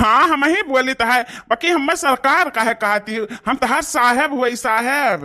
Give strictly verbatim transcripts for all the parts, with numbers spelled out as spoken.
हाँ, हमही बोलित है, बाकी हम्मे सरकार काहे कहती, हम तोहार साहेब हुई, साहेब।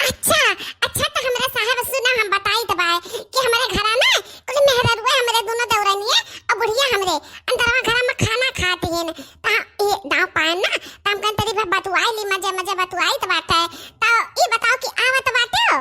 अच्छा, अच्छा, तो हमरा साहेब सुना, हम बताइत बाय कि हमरे घरा ना कुल मेहररुआ हमरे दुनो देवरनिया और बुढ़िया हमरे अंदरवा घरा में खाना खात हिन। त हम ई दाव पाएन ना, त हम कहन तरी भर बतुआई ली, मजे मजे बतुआइत बाटे। त ई बताओ कि आवत बाटे हो?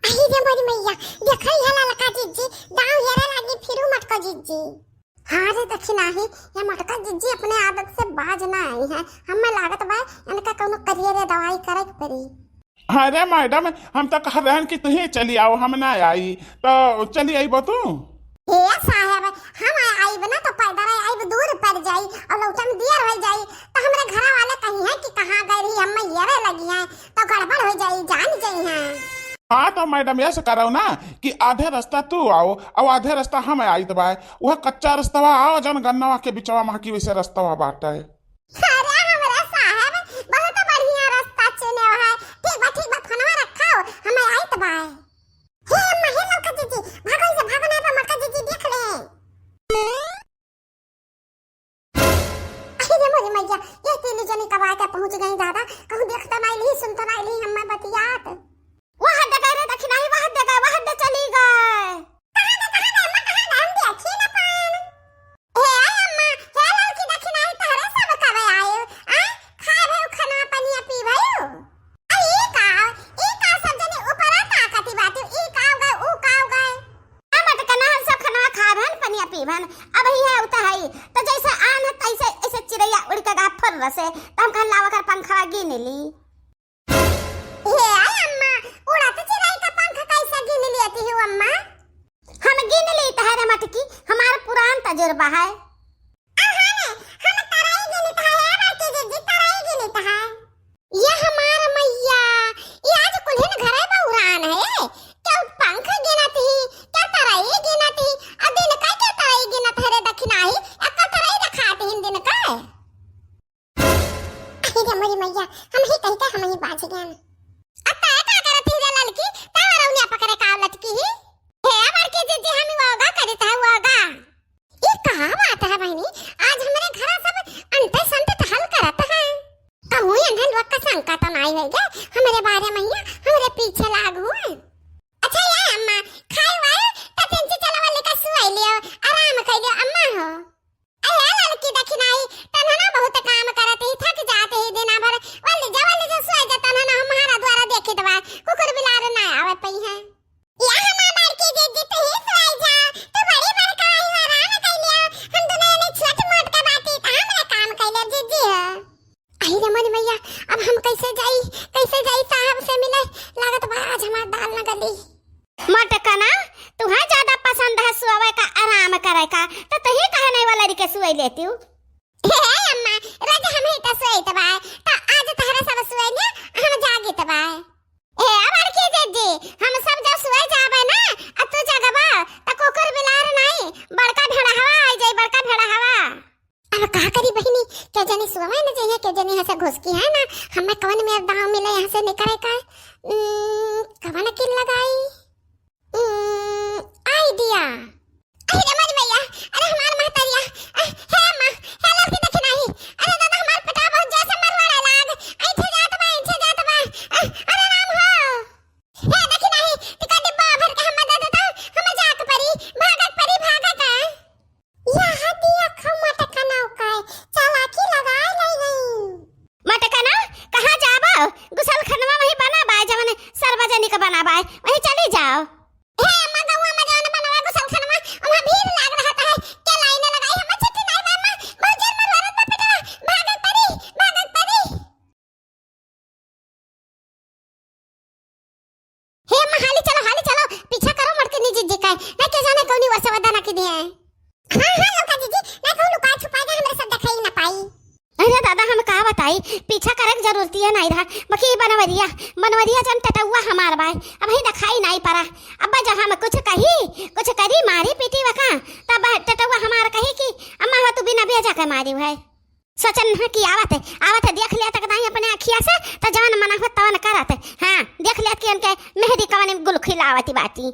अही रे मोरी मैया, देखई है ललका जिज्जी, दाव हेरे लागी फिरू मटका जिज्जी। हाँ रे दखिनाही, या मटका जिज्जी अपने आदत से बाज ना आई है। हम्मे लागत बा, इनका कौनो करियर दवाई करे के पड़ी। अरे मैडम, हम तो कह रहन कि तुही चली आओ, हम ना आई, तो चली आइबो तू? हे साहेब, हम आइब ना तो पैदल आइब, दूर पड़ जाई और लौटे में देर हो जाई, तो हमरे घर वाले कही है कि कहाँ गए रही, हम्मे हेरे लगी है, तो गड़बड़ हो जाई, जान जाई है। हाँ तो मैडम, ऐसे करो ना कि आधे रास्ता तू आओ और आधे रास्ता हम आइत बाय, वह कच्चा रास्ता आओ, जौन गन्नवा के बिचवा महकी वैसे रास्ता बाटे। अरे हमरा साहेब, बहुत बढ़िया रास्ता चुने हो है। ठीक बा, ठीक बा, फोनवा रखाओ, हम आइत बाय। हे अम्मा, हे ललका जिज्जी, भागो इसे, भागो ना तो मटका जिज्जी देख ले। अरे रे मोरी मैया, ये तीन जनी कब आके पहुंच गई दादा, कहूँ देख तो नहीं ली, सुन तो नहीं ली, हम्मे बतियात। वह दे गए रे दखिनाही, वह दे गए, वह दे चली गए। कहाँ दे, कहाँ दे, अम्मा, कहाँ दे? हम देखी ना पाएन। हे अम्मा, हे ललकी दखिनाही, तोहरे सब कबे आए? आ? खाए भयू खाना, पनिया पी भयू? आ, ई का, ई का सब जने ऊपरा ताकती बाटे, ई का हो गए, ऊ का हो गए? हम तो कहना, हम सब खाना खाए भन, पनिया पी भन। अब ही है, उता है, तो जैसे आन है, तैसे, ऐसे चिड़ैया उड़ के गा फुर्र से, तो हम कहन, लावा कर पंखवा गिन ली। हे अम्मा, उड़त चिरई का पंख कैसे गिन लेती हो अम्मा? हम गिन ली तहरे मटकी, हमार पुरान तजुर्बा है। अहा ने, हम तरई गिनित है, ए बड़की जिज्जी, तरई गिनित है। ये हमार मैया, ये आज कुल्हिन घरे बउरान है, क्या पंख गिनत ही, क्या तरई गिनत ही, आ दिन का क्या तरई गिनत है रे दखिनाही, एक्का तरई रखात ही दिन का। अरे रे मोरी मैया, हम ही कही के हम ही बाज गया। अब तय का करत ही रे ललकी, तय रौनिया पकड़े का लटकी ही। हे बड़की जिज्जी, हम योगा करित है, योगा। ई का बात है बहिनी, आज हमरे घर सब अंटे संटे टहल करत है। कहूँ इन्हें लोग का शंका तो नाई होई गे, हमरे बारे में या हमरे पीछे लाग हुए। अच्छा ये अम्मा, खाए वाए, तो तिनची चलावा लेकर सुआई लियो, आराम कर लियो अम्मा हो। अरे ललकी दखिनाही, तन्हना बहुत काम करत ही, थक जात ही दिना भर। वल्ली जा, वल्ली जा, सोए जा तन्हना, हमारा द्वारा देखित बा, कुकुर बिलार ना आवे पई है। या हमार बड़की जिज्जी, तू ही सोए जा, तू बड़ी बड़का आई हो, आराम कर लिया। हम दुनो ने छोट मोट का बाटी, त हमरा काम कर ले जिज्जी हो। अहि रे मोरी मैया, अब हम कैसे जाई, कैसे जाई साहब से मिले? लागत बा आज हमार दाल न गली। मटकना, तुहे ज्यादा पसंद है सोवे का, आराम करे का, तो तुही कहे नहीं वाला रिके सोई लेती हूँ। हे अम्मा, रोज हम ही तो सोइत बा, तो आज तहरा सब सोई ने, हम जागित बा। हे बड़की जिज्जी, हम सब जब सोई जाबे ना, आ तू जगबा, तो कुकुर बिलार नहीं, बड़का भेड़हवा आई जाई, बड़का भेड़हवा। अब का करी बहिनी, के जनी सुअवे न जइहे, के जनी हसे घुसकी है ना, हमें कवन मेर दाव मिले यहाँ से निकले का। उम्म, कवन किल लगाई? उम्म, idea। अरे रे मोरी मैया, अरे हमार महतरिया, अ, हे अम्मा, हे लड़की देखे नाही, अरे दादा हमार पेटवा बहुत जोर से मरवाड़ा लाग, ऐठे जात बा, ऐठे जात बा, अ, अरे राम हो। हे देखी नाही, टिका डिब्बा भर के हमें दे देता, हमें जात परी, भागत परी, भागत है। यह दिया खा मटकनौ का चालाकी लगाए लाई गई। मटकना, कहाँ जाबो? गुसलखनवा वही बना बाय, जवन सार्वजनिक बना बाय, वही चली जाओ। हे अम्मा, गौआ में जवन बना बाय गुसलखनवा, वहाँ भीड़ लाग रहत है। क्या लाइन लगाई, हमें छुट्टी नहीं बा अम्मा, बहुत जोर मरवारत बा पेटवा, भागत परी, भागत परी। हे अम्मा, हाली चलो, हाली चलो, पीछा करो मटकनी जिज्जी का, ना के जाने कौनी वसवदा ना की दिए। हाँ, हाँ, लौका जिज्जी, ना कहूँ लुकाए छुपाए के हमरे सब देखाई ना पाई। अरे दादा, हम का बताई, पीछा करे के जरूरत ही नहीं रहा, बाकी बनवरिया, बनवरिया जन टटौआ हमार बाय, अब ही देखाई नहीं पड़ा। अब जब हम कुछ कही, कुछ करी, मारी पीटी वका, तब टटौआ हमार कही कि अम्मा हो तू बिना बेजा के मारी है। सोचन है कि आवत है, आवत है, देख लिया तक दाई अपने अखिया से, तो जवन मना हो तवन करत है। हाँ, देख लिया कि उनके मेहरी कवन गुल खिलावती बाटी।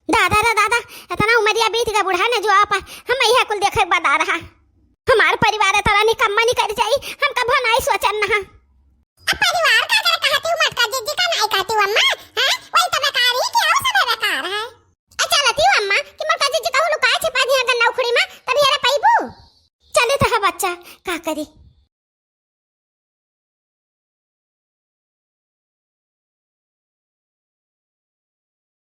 दादा रे दादा, इतना उमरिया बीत गया बूढ़ा ने जो आप, हम यह कुल देखे बदा रहा। हमार परिवार इतना निकम्मा निकल जाई, हम कभो नाई सोचन नहा। अब परिवार का करे कहती हूँ, मटका जिज्जी का नाई कहती हूँ अम्मा, हैं? वही तो बेकार ही, क्या हो सब बेकार है। अच्छा लती हूँ अम्मा कि मटका जिज्जी कहूँ लुकाए छिपा दिया गन्ना उखड़ी में, तब हेरा पाइबू। चले तो है बच्चा, का करी।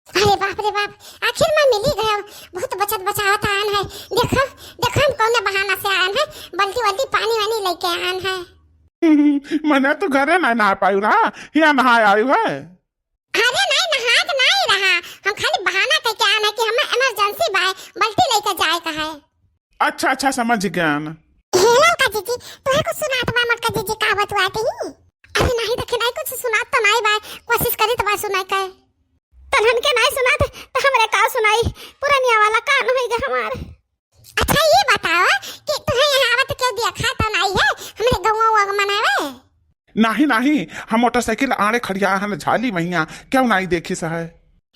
अरे बाप रे बाप, आखिर मैं मिली गयो। बहुत बचत बचावत आन है। देखो, देखो हम कौन बहाना से आन है, बल्टी वल्टी पानी वानी लेके आन है। मने तो घरे ना नहा पायु रहा, यहाँ नहा आयु है। अरे नहीं, नहात नहीं रहा, हम खाली बहाना कह के आन है कि हमें इमरजेंसी बाय, बल्टी लेके जाए का है। अच्छा, अच्छा, समझ गयान। हे ललका जिज्जी, तुहे कुछ सुनात बा मटका जिज्जी का बतुआत ही? अरे नहीं दखिनाई, कुछ सुनात तो नहीं बा, कोशिश करी तो बा सुनाई के। तन्हन के नहीं सुनात तो हमरे का सुनाई, पुरनिया वाला कान होई गए हमार। अच्छा ये बताओ कि तुहे यहाँ आवत क्यों देखा तो नहीं है, हमरे गौवा उवा मनावे? नाही, नाही, हम मोटरसाइकिल आड़े खड़िया हन झाली महिया, क्यों नाही देखिस है?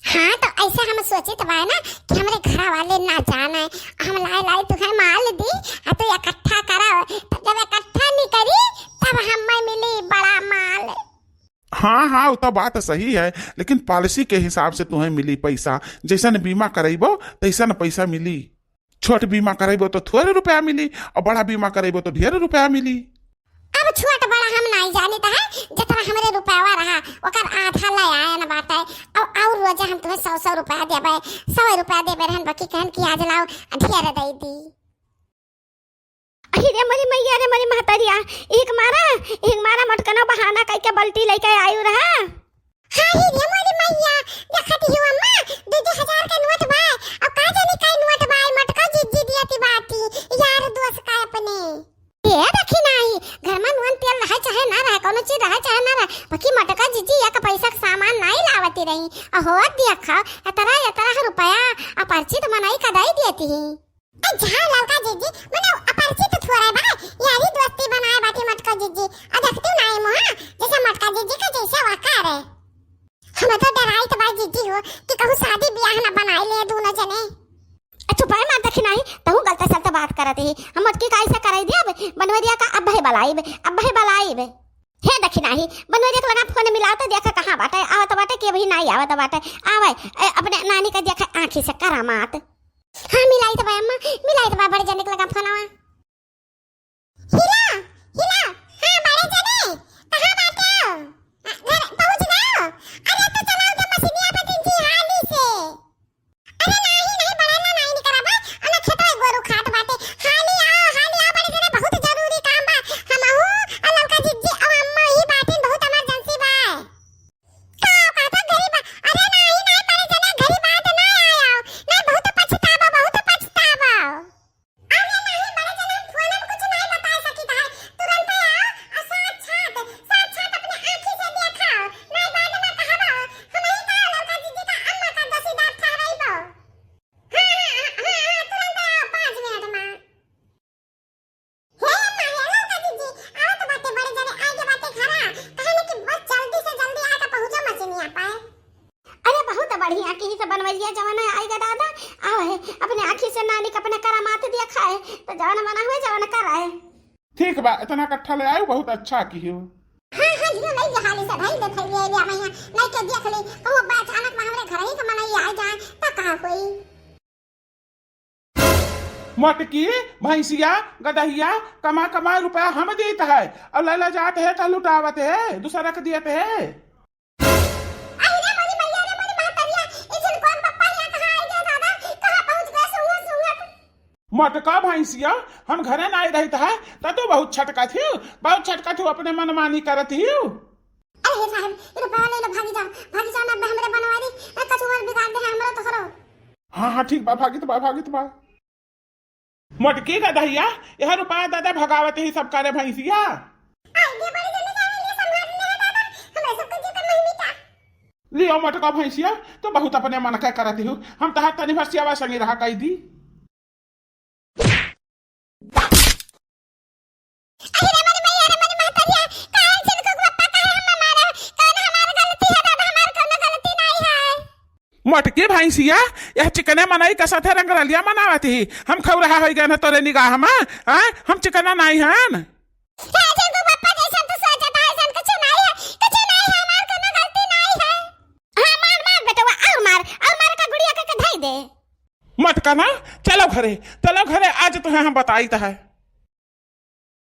हाँ, तो ऐसे हम सोचित बाय ना कि हमरे घरा वाले ना जाने, हम लाए लाए तुहे माल दी, आ तू इकट्ठा करा, तब जब इकट्ठा नहीं करी, तब हमें मिली बड़ा माल। हाँ, हाँ, वो तो बात सही है, लेकिन पॉलिसी के हिसाब से तुहे मिली पैसा, जैसन बीमा करैबो, तैसन पैसा मिली। छोट बीमा करैबो तो थोड़े रुपया मिली, और बड़ा बीमा करैबो तो ढेर रुपया मिली। अब छोट बड़ा हम नाई जानित है, जितना हमरे रुपयावा रहा, ओकर आधा ले आयन बाटे। अब और रोजे हम तुम्हें सौ सौ रुपया देबे, सौ रुपया देबे रहन, बाकी कहन कि आज लाओ, ढेर दे दी। अही रे मोरी मैया रे मोरी महतरिया, एक मारा, एक मारा मटकनो बहाना कई के बल्टी लेके आयु रहा। हाय रे मोरी मैया, देखत ही अम्मा, दू दू हजार के नोट बा, अब का जानी का नोट बा, मटका जिज्जी दियती बाटी, यार दोस्त का अपने। ए देखी नाही, घर में नून तेल रहे चाहे ना रहे, कौनो चीज रहे चाहे ना रहे, बाकी मटका जिज्जी एक पैसा के सामान नाही लावती रही। अहो देखा, एतरा, एतरा रुपया अपरिचित मनई का दई देती ही। ए, झाल ललका जिज्जी, मने अपरिचित थोड़े बा, यारी दोस्ती बनाए बाटी मटका जिज्जी। आ देखती नाई मुहा, जैसे मटका जिज्जी का जैसे वकार है। हम तो डराई तो बा जिज्जी हो कि कहूँ शादी ब्याह ना बनाए ले दोनों जने। ए, चुप है, मार देखी नाही, तहूँ गलत सलत बात करत ही। हम मटकी का ऐसे कराई दिया, बनवरिया का अब है बलाइब, अब है बलाइब। हे देखी नाही, बनवरिया के लगा फोन मिलाओ तो देखा कहाँ बाटे, आवत बाटे कि अभी नाही आवत बाटे। आवे, ए, अपने नानी का देखा आँखी से करामात। हाँ, मिलाई तो बा अम्मा, मिलाई तो बा बड़े जने के लगा फोनवा। हिला, हिला, हाँ, बड़े जने, कहाँ बाटे हो? आ, घर पहुँच गयो? अरे, तो चलाओ तो मशीनिया पे दिन की हाली से। अरे, नाही, नाही, बड़े ना, नाही निकरा बा, अना खेतवा गोरू खात बाटे। हाली आओ, हाली आओ, बड़े जने, बहुत जरूरी काम बा। हमहू, आ ललका जिज्जी, आ अम्मा ही बाटिन, बहुत emergency बा। का, का तो घरी बा-, अरे, नाही, नाही, बड़े जने, घरी बात ना आयो। नाही, बहुत पछतावा, बहुत पछतावा। अरे नाही, बड़े जने, फोन में कुछ नहीं बता सकी था। तुरंत आओ और साक्षात, साक्षात अपने आँखी से देखाओ। नहीं बाद में कहबो, हम ही का ललका जिज्जी का अम्मा का दोषीदार ठहराइबो। हाँ, हाँ, हाँ, हाँ, तुरंत आओ, पाँच मिनट में। हे अम्मा, हे ललका जिज्जी, आवत बाटे बड़े जने, आगे बाटे घरा। कहने कि बस जल्दी से जल्दी आके पहुँचो मशीनिया पे। अरे बहुत बढ़िया किहिस बनवरिया, जवन आई गा दादा, आवे, अपने आँखी से नानी के अपने करामात देखा है, तो जवन मना हुए जवन कराए। ठीक बा, इतना इकट्ठा ले आयो, बहुत अच्छा किहो। हाँ, हाँ, लियो, ले ले, हाली से भाई दे, भाई ले ले, आवे यहाँ, नहीं के देख ले, कहूँ बा अचानक में हमरे घर ही के मनई आ जाए, तो का होई? मटकी, भैंसिया, गदहिया, कमा कमा रुपया हम देत है, और लैला जात है तो लुटावत है, दूसरा के दियत है। अरे मोरी मैया रे, मोरी महतरिया, ई झिनकोन पप्पा यहाँ कहाँ आई गए दादा? कहाँ पहुँच गए सूंघत सूंघत? मटका भैंसिया, हम घरे नाई रहित है, त तू बहुत छटकत हियो, बहुत छटकत हियो, अपने मनमानी करत हियो। अरे हे साहब, ई रुपया ले लो, भागी जाओ, भागी जाओ ना, हमरे बनवारी, ए, कचुमर बिगाड़ दे है हमरो तोहरो। हाँ, हाँ, ठीक बा, भागित बा, भागित बा। मोटकी गदहिया, यह रुपया दादा भगावत ही सब करे भैंसिया। आइडिया बड़ी जल्दी जावे, लिए संभाल ले है दादा, हमरा सब कुछ कर नहीं मिटा। लियो मोटका भैंसिया, तो बहुत अपने मन का करत ही हो, हम तहार तनी भर सियावा संगी रहा कई दी। अरे रे मोरी मैया रे मोरी महतरिया, काहे झिनकू के पप्पा काहे हमें मारे? कौन हमार गलती है दादा? हमार कौनो गलती नहीं है। मोटकी भैंसिया, यह चिकने मनई का साथे रंगरलिया मनावत ही। हम खौरहा होइ गए हैं तोरे निगाह में, हाँ? हम चिकना नाहीं हन। हे झिंगू बप्पा, जैसन तू सोचत है, ऐसन कुछ नाहीं है, कुछ नाहीं है, हमार कोनो गलती नाहीं है। हाँ, मार, मार बेटवा, और मार, और मार का गुड़िया के, के धई दे। मटकना, चलो घरे, चलो घरे, आज तुहे हम बताइत है।